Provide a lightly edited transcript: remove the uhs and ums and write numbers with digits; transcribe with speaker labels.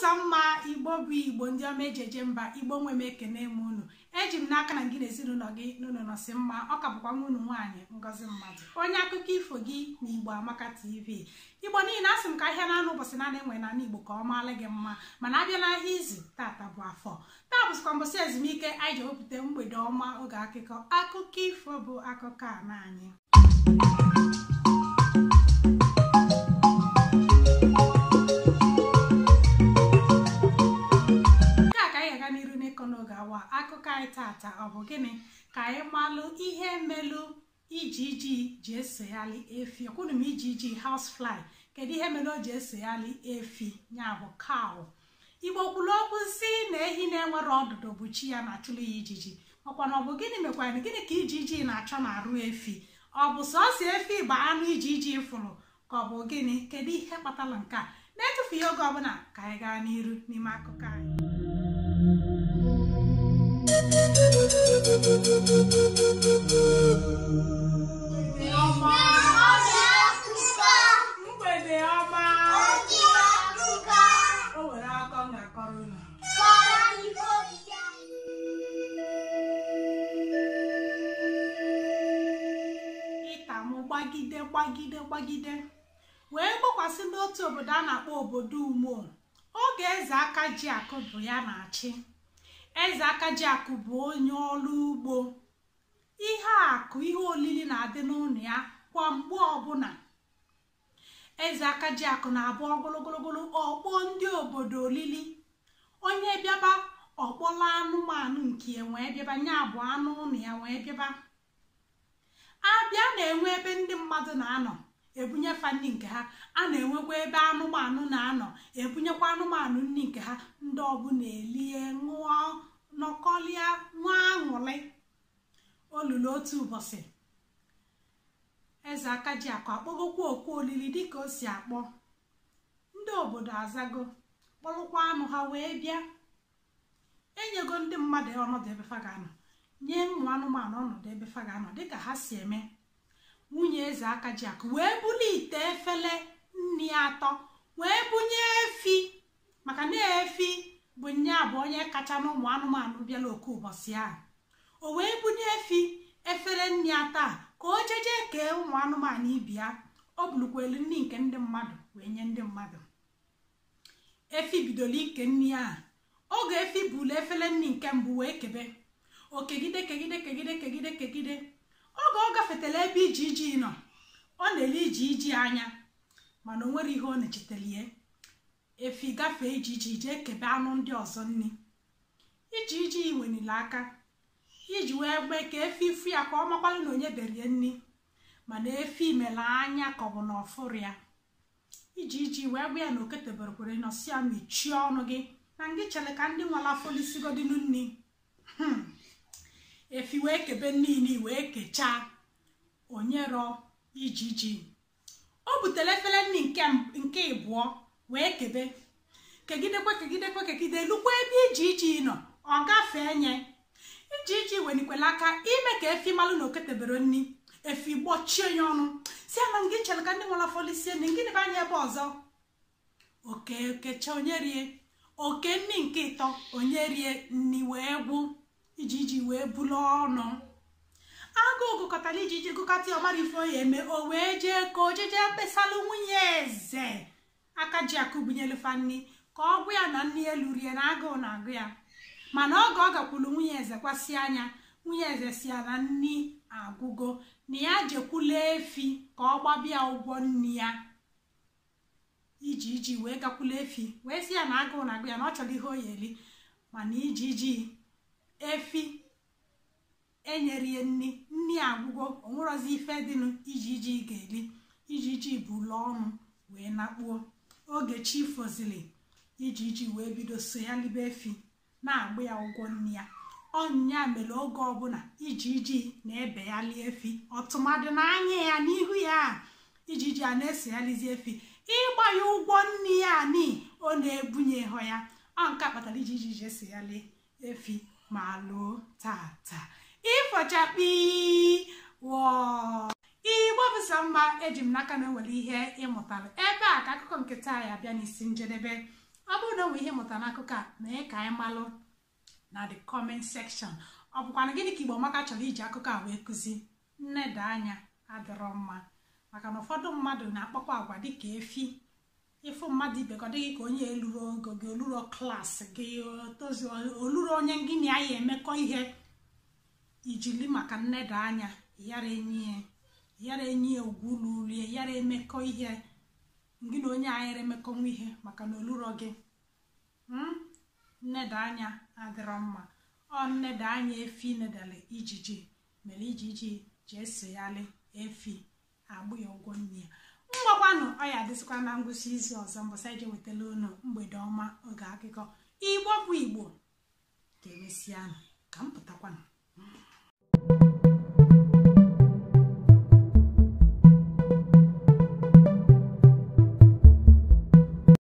Speaker 1: Sọ mma Igbo bụ Igbo ndị ọma eji eje mba Igbo nwe m ekene m unu. Eji m n'aka na gị na ezinụlọ gị n'ụlọ nọsị mma. Ọ ka bụkwa nwa unu nwaanyị Ngozi Mmadụ, onye akụkọ ifo gị na Igbo Amaka TV. Igbo niile asị m ka ahịa na-anụ ụbọchị naanị enwe n'ala Igbo ka ọ maala gị mma, mana abịa n'ahịa izu tata bụ afọ. Taa bụzikwa mbọsị ezumike anyị ji ewepụta mgbede ọma oge akụkọ akụkọ ifo bụ akụkọ a na anyị. N'oge awa akụkọ anyị tata ọ bụ gịnị ka anyị malụ ihe melụ ijiji ji esogharị efi? Ọkwụnụ m ijiji housefly, kedu ihe mere o ji esogharị efi ya bụ cow? Igbo kwuru okwu si na ehi na-enwere ọdụdụ bụ chi ya na-achụlụ ya ijiji. Ọkwa na ọ bụ gịnị mekwara gịnị ka ijiji na-achọ na-arụ efi? Ọ bụ sọsọ efi bụ anụ ijiji fụrụ ka ọ bụ gịnị? Kedu ihe kpatara nke a? Na-etufughị oge ọbụla ka anyị gaa n'iru n'ime akụkọ anyị. Mgbede ọma, o nwere akọ m ga-akọrọ unu. Ịtamụ gbagide gbagide gbagide wee gbakwasị n'otu obodo a na-akpọ obodo Umo. Oge eze Akajiakụ bụ ya na-achị. Eze Akajiakụ bụ onye ọrụ ugbo. Ihe akụ ihe olili na-adị n'ụlọ ya kwa mgbe ọbụla. Eze Akajiakụ na-abụ ogologologolo ọkpọ ndị obodo olili. Onye bịaba ọkpọla anụmanụ nke ya wee bịaba, nya bụ anụ ụlọ ya wee bịaba. Abịa na-enwe ebe ndị mmadụ na-anọ ebunyefa nri nke ha, a na-enwekwa ebe anụmanụ na-anọ ebunyekwa anụmanụ nri nke ha. Ndị ọbụla elie ṅụọ nọkọlịa nwa aṅụrị. Olulu otu ụbọchị, eze Akajiakụ akpọgokwa okwu olili dịka o si akpọ. Ndị obodo azago kpọrọkwa anụ ha wee bịa. Enyego ndị mmadụ ọnọdụ ebe fa ga-anọ, nye ụmụ anụmanụ ọnọdụ ebe fa ga-anọ dịka ha si eme. Nwunye eze Akajiakụ wee buli ite efele nri atọ wee bunye efi, maka na efi bụ nya bụ onye kacha n'ụmụ anụmanụ bịala oku ụbọchị ahụ. O wee bunye efi efere nri atọ a ka o jeje kee ụmụ anụmanụ ibi ya. O bulukwelu nri nke ndị mmadụ wee nye ndị mmadụ. Efi bidoro ike nri ahụ. Oge efi bulu efere nri nke mbụ wee kebe, o kegide kegide kegide kegide kegide. Oge ọ gafetara ebe ijiji nọ, ọ na-ele ijiji anya mana o nwere ihe ọ na-echetara. Efi gafee ijiji jee kebe anụ ndị ọzọ nri. Ijiji wenile aka iji wee gbee ka efi fụ ya ka ọ makwalụ na onye berie nri, mana efi mere anya ka ọ bụ na ọfụrụ ya. Ijiji wee gwa ya na oketeberekwere nọsi ya mechie ọnụ gị na ngị chere ka ndị nwere afọ lisigodinu nri. Efi wee kebe niile wee kechaa, onyero ijiji. O butere efere nri nke ịbụọ wee kebe, kegidekwe kegidekwe kegide lukwa ebe ijiji nọ, ọ gafee nye. Ijiji wenikwela aka ime ka efi malụ na oketebere nri. Efi gbochie ya ọnụ si na ngị chere ka ndị nwere afọ lisie nri, ngị nebe anya ebe ọzọ. Oke kecha onye rie, oke nri nke ịtọ onye rie nri wee gwụ. Ijiji wee bulu ọnụ. Agụụ gụkọtara ijiji gụkọta ya, ọmara ife o ya eme. O wee jee ka o jeje kpesalụ nwunye eze Akajiakụ bunyelu fa nri ka ọ gwa ya na nri elu rie na agụụ na-agụ ya. Mana oge ọ gakwuru nwunye eze kwasị anya, nwunye eze si ya na nri agwụgo, na ya jekwula efi ka ọ gbabịa ụgwọ nri ya. Ijiji wee gakwula efi wee sị ya na agụụ na-agụ ya na ọ chọrọ ihe o ya eri. Mana ijiji efi enyere ya nri, nri agwụgo, o nwerozi ife dịnụ ijiji ga-eri. Ijiji bulu ọnụ wee nakpuo. Oge chi fozili, ijiji wee bido so ya libe efi na-agba ya ụgwọ nri ya. Ọnya mere oge ọbụla ijiji na-ebeghalị efi, ọtụmadị n'anya ya n'ihu ya, ijiji a na-esoghalịzi efi ịgba ya ụgwọ nri ya ni ọ na-ebunye họ ya. Ọ nke kpatara ijiji ji esoghalị efi ma lụọ tata. Ịfọchakpi wọọ. Igbo bụ sọ mma, eji m n'aka na enwere ihe ịmụtara ebe a ka akụkọ nke taa ya bịa n'isi njedebe. Ọ bụrụ na o nwee ihe mụta n'akụkọ a, mee ka anyị malụ na the comment section. Ọ bụkwana gịnị ka Igbo Amaka chọrọ iji akụkọ a wee kụzi? Nneda anya adịrọ mma, maka na ụfọdụ mmadụ na-akpakwa agwa dịka efi. Ịfụ mmadụ ibe ka ọ dịghị ka onye eluro ogo gị, oluro klaasị gị, tozu oluro onye gị na ya emekọ ihe, ijili maka nneda anya yara enyi ya, yara enyi ya ugwu ụlọ ulie, yara emekọ ihe gị na onye anyara emekọnwa ihe maka na oluro gị. Nneda anya adịrọ mma. Ọ nneda anya efi nedara ijiji mere ijiji ji esogharị efi agbụ ya ụgwọ nne ya. Mgbakwanụ ọ ya adịsịkwa na ngwụsị izu ọzọ mbọsa ije wetara unu mgbede ọma oge akụkọ Igbo bụ Igbo. Ka emesịanụ, ka m pụtakwanụ.